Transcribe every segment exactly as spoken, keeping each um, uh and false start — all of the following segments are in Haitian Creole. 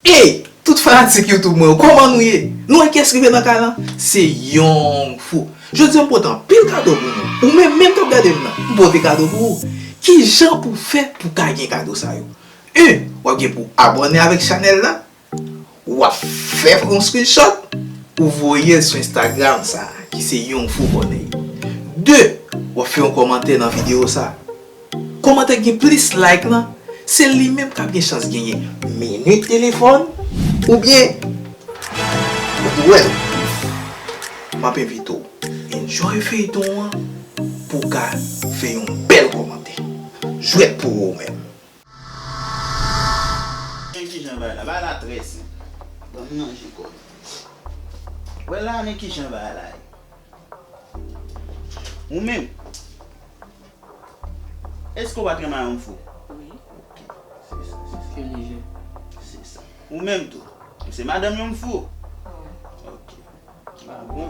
Ey! Tout fanatik YouTube mwen yo, kòman nou ye? Nou wè kiyès rive nan kay lan? Se Young Fou. Jodi a m pote anpil kado pou nou. Ou menm, menm k ap gade m nan, m pote kado pou ou. Kijan pou w fè pou w ka gen kado sa yo? En, w ap gen pou w abòne avèk chanèl la. W ap fè yon screenshot, ou voye l sou Instagram sa, ki se Young Fou Corneille. De, w ap fè yon kòmantè nan videyo sa. Kòmantè k gen plis like lan, se li menm k ap gen chans genyen minit telefòn, oubyen ou pou wè l. M ap envite w enjoy feyton an pou w ka fè yon bèl kòmantè. Jwèt pou ou menm. Men kijan bagay la, bagay la trè senp. Ban m ranje kò m. Wè la, men kijan bagay la ye. Ou menm, èske w pa t renmen Young Fou? Wi. Ok. Se sa, se sa. Ke lejè. Se sa. Ou menm tou. Ou se madanm Young Fou? Wi. Ok. Ah bon?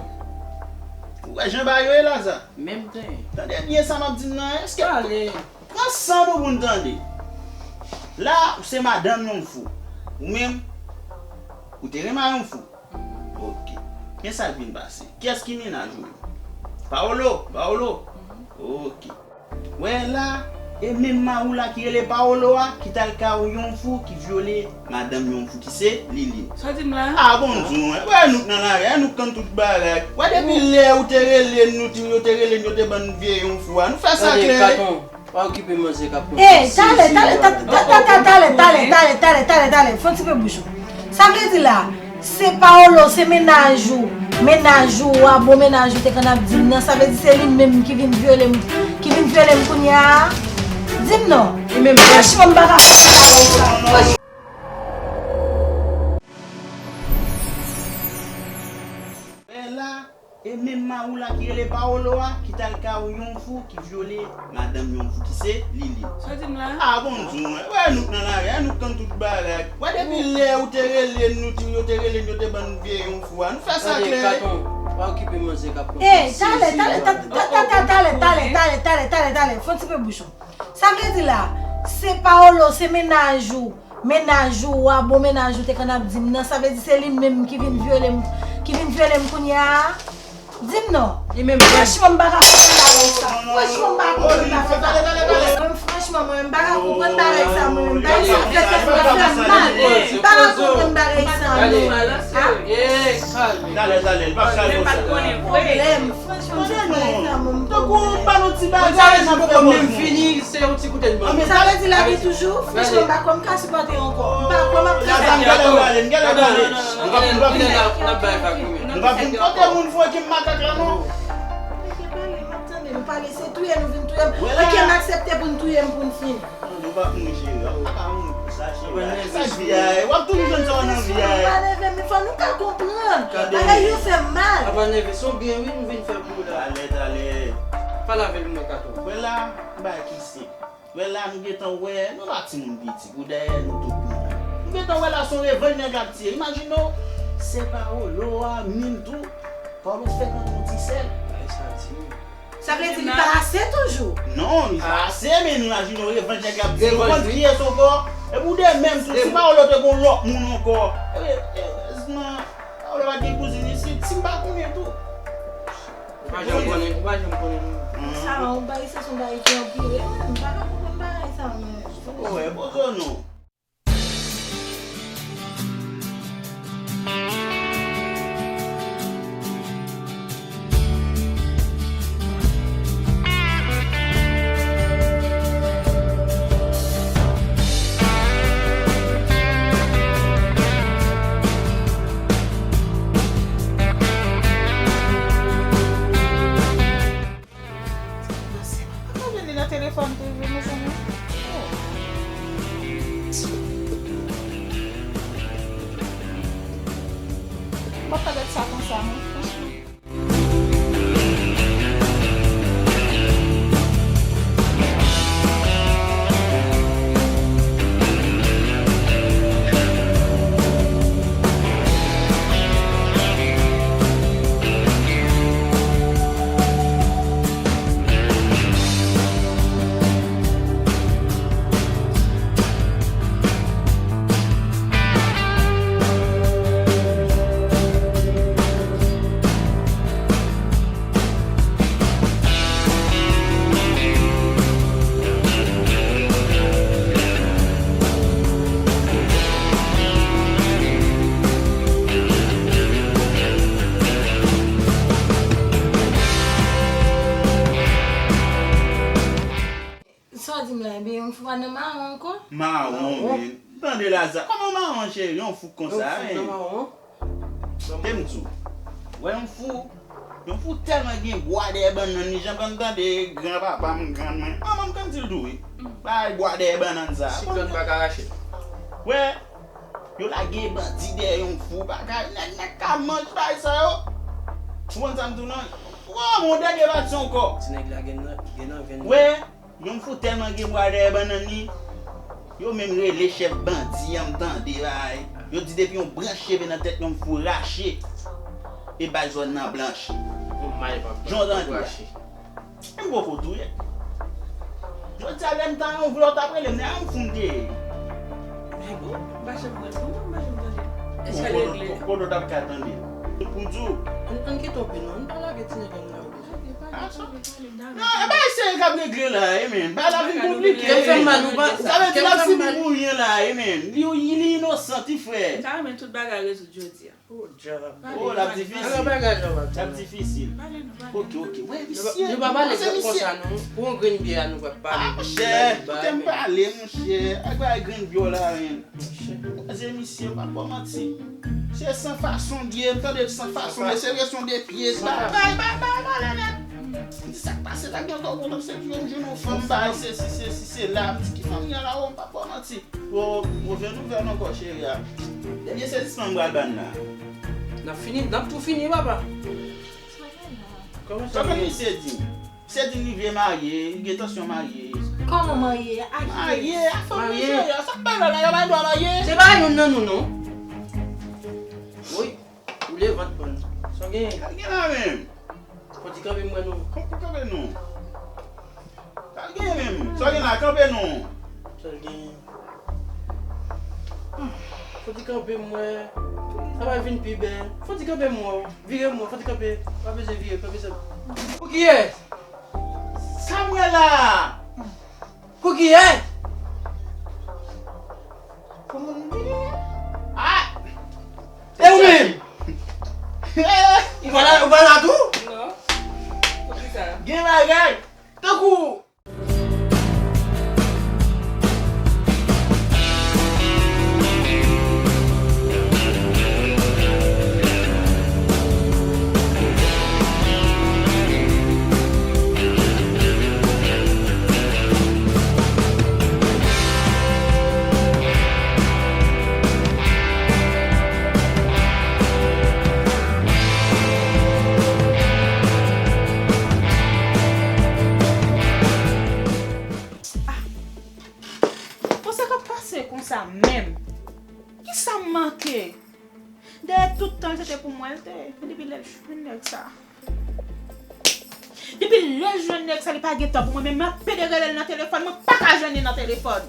Ou wè jan bagay yo ye la sa? Menm tan. Tande byen sa m ap di n nan, èske... Pale. Pran san w pou n tande. La, ou se madanm Young Fou. Ou menm, ou te renmen Young Fou? Ok. Men sa k vin pase. Kiyès ki mennaj ou menm? Paolo? Paolo? Ok. Wè la, e menm mari w la ki rele Paolo a, ki t al kay Young Fou, ki vyole madanm Young Fou, ki se Liline. Sa w di m la? Ah, bon, di w, wè nou k nan lari a, nou k konn tout bagay. Wè depi lè ou te rele n, nou di n yo te rele n, yo te ban n vye Young Fou a. Nou fè sa klè. Katon, pa okipe manzè k ap pran... Ey, talè, talè, talè, talè, talè, talè, talè, fè yon ti pe bouch ou. Sa vle di la, se Paolo, se mennaj ou, mennaj ou a, bon mennaj ou te konn ap di m nan, sa vle di se li menm ki vin vyole m, ki vin vyole m kounye a? Di m non. Li menm. Franchman, m pa ka konprann bagay sa. Wè la, e menm mari w la ki rele Paolo a, ki t al kay Young Fou, ki vyole madanm Young Fou, ki se Liline. Sa w di m la? Ah, bon, di w, wè nou k nan lari a, nou k konn tout bagay. Wè depi lè ou te rele n, nou di n yo te rele n, yo te ban n vye Young Fou a. Nou fè sa klè. Katon, pa okipe manzè k ap pran... Ey, talè, talè, talè, talè, fè yon ti pe bouch ou. Sa vle di la, se Paolo, se mennaj ou, mennaj ou a, bon mennaj ou te konn ap di m nan, sa vle di se li menm ki vin vyole m, ki vin vyole m kounye a? Di m non. Li menm. Franchman, m pa ka konprann bagay sa. Franchman, m pa ka konprann bagay sa. Mwen, franchman, mwen, m pa ka konprann bagay sa, mwen, m pa ka konprann bagay sa, mwen. Talè, talè, li p ap chal konsa. Pwoblèm. Franchman, m sot nan egzanmen, m pwoblèm. Tankou w ba nou ti bagay, n ap fè bòz nou. Menm fini, se yon ti koute n ban nou. Sa vle di lavi toujou? Franchman, m pa kwè m ka sipòte ankò. M pa kwè m ap ka sipòte ankò. Gade, gade, gade. Nou pa fin kote moun fou ekip makak la, non. Mete pale, m ap tande nou pale, se touye nou vin touye m. Ok, m aksepte pou n touye m pou n fini. Tande, w p ap mouri, cheri. W pa ka mouri pou sa, cheri. Sa vi a ye. W ap toujou jwenn sa w nan vi a ye. Pa nève, men fò nou ka konprann. Bagay yo fè m mal. Apa nève, se yon byen wi nou vin fè pou ou la. Talè, talè. Pale avè l mwen, Kato. Wè la, bagay ki senp. Wè la, nou gentan wè, nou pa timoun piti, pou dèyè nou tout moun. Nou gentan wè la, se yon revanj nèg la ap tire. Imajine w, se Paolo a menm tou. Paolo fèk antre yon ti sèl. Bagay sa di wi. Sa vle di li pa ase toujou? Non, li pa ase, men imajine w revanj nèg la ap di. Ou konn kiyès ankò? Epi w de menm tou, si Paolo te gon lòt moun ankò. Erezman, Paolo pa t gen kouzin isit, si m pa konnen tou. Ou pa janm konnen, ou pa janm konnen non. Sa, yon bagay sa, se yon bagay ki anpire, mwen, m pa ka konprann bagay sa, mwen. Ou wè, poze w non. Sa pa vini nan telefòn prive, mezanmi. Oh. M pa ka gad sa konsa, non, franchman. Tande Laza, kòman w mawon cheri, yon fou konsa, men. Te m di w. Wè yon fou, yon fou tèlman gen bwa dèyè bannann li, jan m konn tande granpapa m, grann mwen, manman m konn di l tou wi. Bay bwa dèyè bannann sa. Si grann pa ka rache. Wè, yo lage bandi dèyè yon fou, bagay, nèg, nèg ka manch bay sa yo. Ou konn sa m di w non? Wè, mon dènye pati ankò. Ti nèg la gen nan, gen nan venn. Wè, yon fou tèlman gen bwa dèyè bannann li, yo menm rele chèf bandi an, m tande bay. Yo di depi yon branch cheve nan tèt yon fou rache, e bay zòn nan blanch. Jan w tande a. M poko touye. Jodi a lè m ta yon vlò t ap rele m, nan yon fou m te ye. Mèg, ou pa janm wè l, kòman m pa janm tande l? Èske l regle? Kote w t ap ka tande l? Pou di w. Ann, ann kite w pi non, ann pa lage ti nèg la. Non, e bay serye k ap regle la, e men. Bagay la vin konplike. Kè m fè m mal, ou pa. Sa vle di n ap sibi pou ryen la, e men. Li, li inosan, ti frè. M ta renmen tout bagay rezoud jodi a. Oh, dyab. Oh, l ap difisil. L ap difisil. Ok, ok. Wè, misye. Nou pa pale de konsa, non. Pou yon grenn byè a, nou pral pale. Ah, monchè, koute m pale, monchè. Ak bagay grenn byè w la, men. Monchè, koze misye, m p ap ba w manti. Se san fason l ye, m tande l san fason, mesye, kesyon de pyès. Bay, bay, bay, bay, bay, nèt. M di sa k pase la, gen antann kontan, se pou m jwenn yon fanm, bay, se si, se si, se la. M di ki fanm gen la, oh, m p ap ba w manti. Wo, move nouvèl ankò, cheri a. Dènye sezisman m pral ba n la. N ap fini, n ap tou fini, papa. Kòman sa, misye di? Misye di li vle marye, li gen entansyon marye. Kòman marye? Ak ki? Marye, ak fanm li, cheri a. Sa k bay la, yo bay dwa marye. Se pa youn nan nou, non. Wi, ou levant pran. Sa w genyen? Sa l gen la menm? Fò ti kanpe m wè non. Fò ti kanpe non. Sa l gen menm? Sa l gen la, kanpe non. Sa l gen? Fò ti kanpe m wè. Sa va vin pi bèl. Fò ti kanpe m wè. Vire m wè, fò ti kanpe. Pa bezwen vire, kanpe sèl. Pou kiyès? Sa m wè la. Pou kiyès? Pou moun vini. Ah! E ou menm? Ou pa la, ou pa la tou? Non. Poukisa? Gen bagay. Tankou. Ah. Bon, sa k ap pase konsa menm? Kisa m manke? Dèyè tout tan, se te pou mwen l te ye. Men depi lè l jwenn nèg sa. Depi lè l jwenn nèg sa, li pa gen tan pou mwen. Men m ap pede rele l nan telefòn, mwen pa ka jwenn li nan telefòn.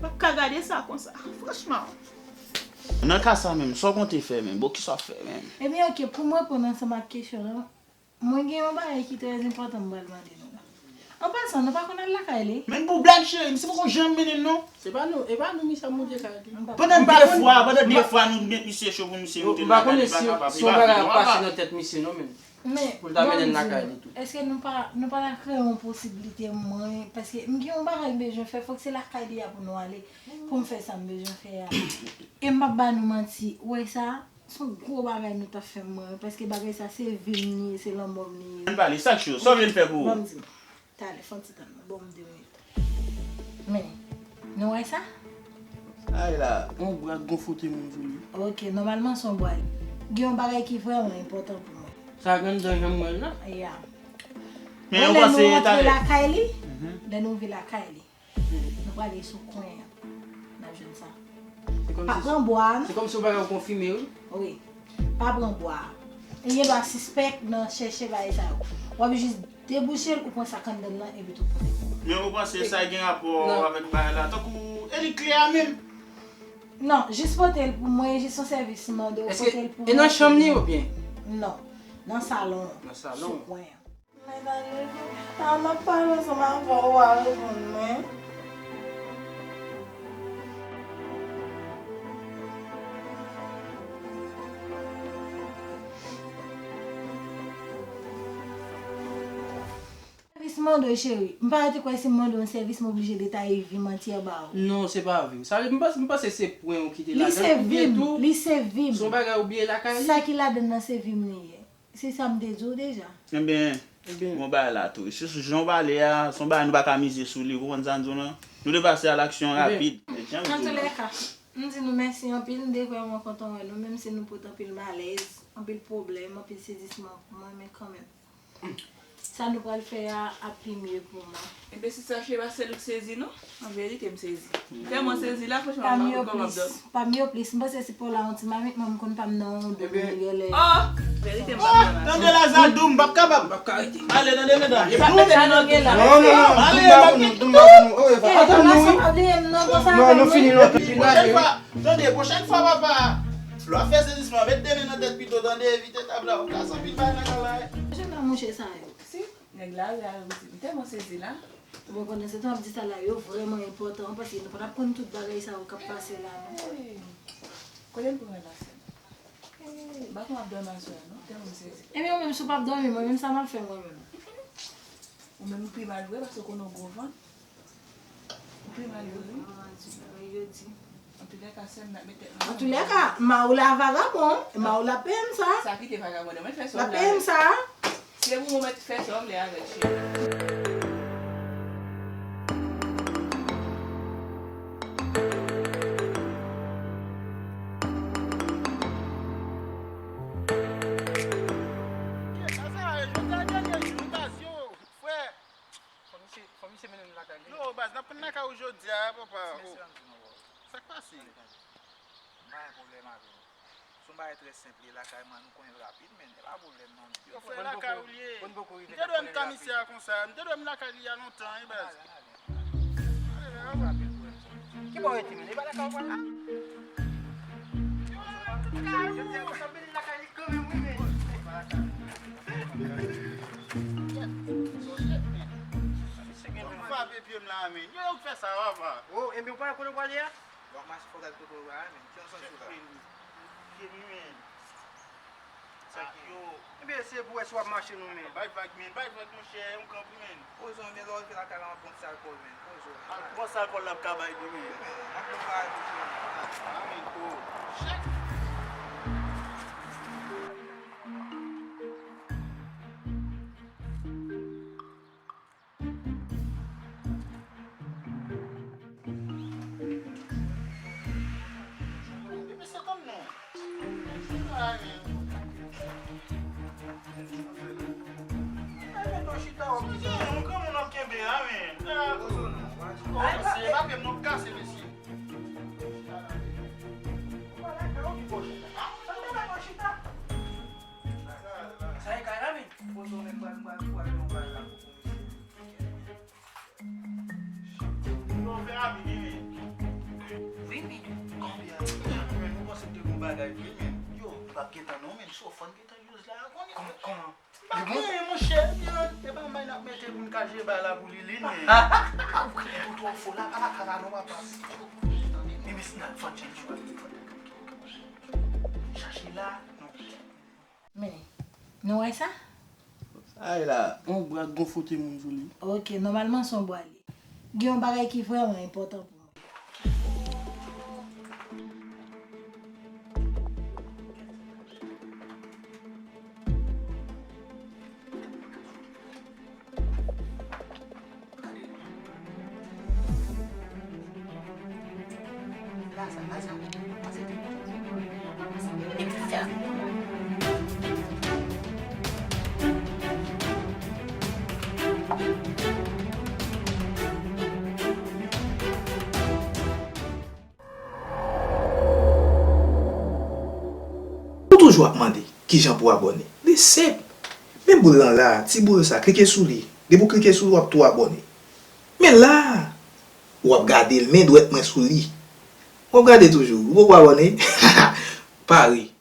M ap ka gade sa konsa, franchman. Nan ka sa menm, sa w konte fè menm? Bon, kisa w ap fè menm? Ebyen, oke, pou m reponn ansanm ak kesyon an, mwen gen yon bagay ki trè enpòtan m pral mande nou la. An pasan, nou pa konn al lakay li? Men pou blag, cheri, misye poko janm mennen n non. Se pa nou, e pa nou misye ap monte kay li. Pandan de fwa, pandan de fwa nou met misye cho pou misye monte lakay li, li pa kapab. Se yon bagay ap pase nan tèt misye non, men. Men, pou l ta mennen n lakay li tou. Èske nou pa, nou pa ta kreye yon posiblite mwen, paske m gen yon bagay m bezwen fè, fòk se lakay li a pou nou ale, pou m fè sa m bezwen fè a. E m p ap ba nou manti, ou wè sa, se yon gwo bagay nou t ap fè mwen, paske bagay sa se vi m li ye, se lanmò m li ye. Ann pale, sa k cho, sa w vle l fè pou ou? Ban m di w. Talè, fè yon ti tann mwen, ban m de minit. Men, nou wè sa? Ay la, yon bwa gon fote moun sou li. Ok, nòmalman se yon bwa. Gen yon bagay ki vrèman enpòtan pou mwen. Sa gen anndan janm wè l la? Ya. Men ou panse nou rantre lakay li, lè nou rive lakay li, nou prale sou kwen an. N ap jwenn sa. Pa pran bwa a non. Se kòmsi w pa ka konfime wi. Wi. Pa pran bwa a. Li gen dwa sispèk nan chèche bagay sa yo. W ap jis debouche l, ou pran sa k anndan l lan, epi tou pote pou mwen. Men ou panse sa gen rapò avèk bagay la? Tankou e li kle a menm? Non, jis pote l pou mwen, jis yon sèvis m mande w, pote l pou mwen. Èske e nan chanm li oubyen? Non, nan salon an, sou kwen an. Mèt al leve. A, m ap pale ansanm avè w, ou pa reponn mwen. Sèvis Mande w, cheri, m pa rete kwè si m mande w yon sèvis, m oblije detaye vi m antye ba w. Non, se pa vi m. Sa vle, m panse, m panse se pwen ou kite ladan l. Li se vi m, li se vi m. Se yon bagay ou bliye lakay li. Sa ki ladan l nan se vi m li ye. Se sa m te di w deja. Ebyen, ebyen, bon bagay la tou. Se sou jan w pale a, se yon bagay nou pa ka mize sou li, ou konprann sa m di w lan? Nou dwe pase a laksyon rapid. Ebyen, jan m di w lan. Antoulèka, m di nou mèsi anpil, m te vrèman kontan wè nou, menm si nou pote anpil malèz, anpil pwoblèm, anpil sezisman pou mwen, men kanmenm. Sa nou pral fè a ap pi mye pou mwen. Enbesil sa, Cheba, se li k sezi, non? An verite, m sezi. M tèlman sezi la, franchman, m pa konn kòman m dòmi. Pa m yo plis. M panse si Paula yon ti mamit, mwen, m konn pa m nan yon doub genlè. Oh! Verite, m pa m nan. Tande la, Zadou, m p ap kapab. M p ap ka rete. Ale, tande, medam. Sa k mete nou nan doub la? Non, non, non, ale, doub pa pou nou, doub pa pou nou. Oh, Eva, atann nou, wi. Pa bliye m non, konsa. Non, nou fini, non. Pwochèn fwa, tande, pwochèn fwa, papa, lè w ap fè sezisman, met de men nan tèt pito, tande, evite tab la, w ap kase anpil bagay nan kay la. Jèn nan mouche sa yo. Si, nèg la, la, m tèlman sezi la. Bon, pandan se tan w ap di sa la, yo vrèman enpòtan, paske nou pa t ap konn tout bagay sa yo k ap pase la, non. Hey. Kote m pran la, sè m? Hey, m pa konn ap dòmi aswè a, non, tèlman m sezi. Ebyen, ou menm, si w p ap dòmi, mwen menm, sa m ap fè, mwen menm? Ou menm, ou pi mal vre, paske w konnen w gwo vant. Ou pi mal vre, wi. Ah, di bagay yo di. Antoulèka, sè m, n ap met tèt nou ansanm. Antoulèka, Maoula vagabon, Maoula peye m sa. Sa kite vagabon, mwen fè sa. L ap peye m sa. Se pou mwen mèt fè sa w vle avèk cheri. Kè, sa, sa, jodi a dènye jou, nou baz yo, frè. Fò misye, fò misye mennen nou lakay li. Yo, baz, n ap pran lakay ou jodi a, papa. Ti mesye an di nou, bro. Sa k pase? Tande, tande. M pa gen pwoblèm avè nou. Se yon bagay trè senp, li lakay mwen, nou konnen l rapid, men e pa pwoblèm non, men. Yo, frè, lakay ou li ye. M te dwe m ka misye a konsa. M te dwe m lakay li a lontan, wi, baz. Ale, ale. Ale, ale, ale. Ki bò w rete, men? E pa lakay ou pral la? Yo, tout kay ou. Yo, m sanble li lakay li kanmenm, wi, men. Misye gen dwa frape pye m la, men. Yo, yo fè sa, papa. Oh, enben, ou pa wè kote w prale a? W ap mache fò w gad kote w prale a, men. Ki yon sans ou la? Pye m, men. Sa ki yo. Enben, se pou wè si w ap mache non, men. Bay vag, men. Bay vag, monchè. Yon kanp, men. Poze w, men, lè w rive lakay la, w ap pran ti alkòl, men. Poze w, men. Al pran sa alkòl la ap ka bay li, men. Wi, men. Ap pran bagay pou cheri. Ah, men, ko. Chèk. Mesye, tann non. Ay, men. Ay, men, non, chita, w ap di sa. Yon granmoun w ap kenbe a, men. Ah, oh, mesye, pa fè m non, kase, mesye. Sa e kay la, men. Poze w, men, pral, pral, pral, pral, pral. Yo, fè rapid, wi, men. Wi, men. Konbyen? Men, nou panse m te gon bagay vre, men. Yo, m p ap gentan non, men. Chofè n gentan use la, konnen. Kòman, kòman? M pa genyen, monchè. Yo, se pa may n ap mete pou n ka jere bay la pou li, li, men. Ou kriye pou twò fò la, pa lakay la non, papa. Men, men, si n ap fè tchèk, chache la, non. Men, nou wè sa? Sa e la, yon bra k gon foto moun sou li. Ok, nòmalman se yon bra li ye. Gen yon bagay ki vrèman enpòtan pou mwen. Ou toujou ap mande kijan pou abòne. Li senp. Men boul lan la, ti boul sa, klike sou li. Depi w klike sou li, w ap tou abòne. Men la, w ap gade l, men dwèt mwen sou li. W ap gade toujou, ou poko abòne? Pare.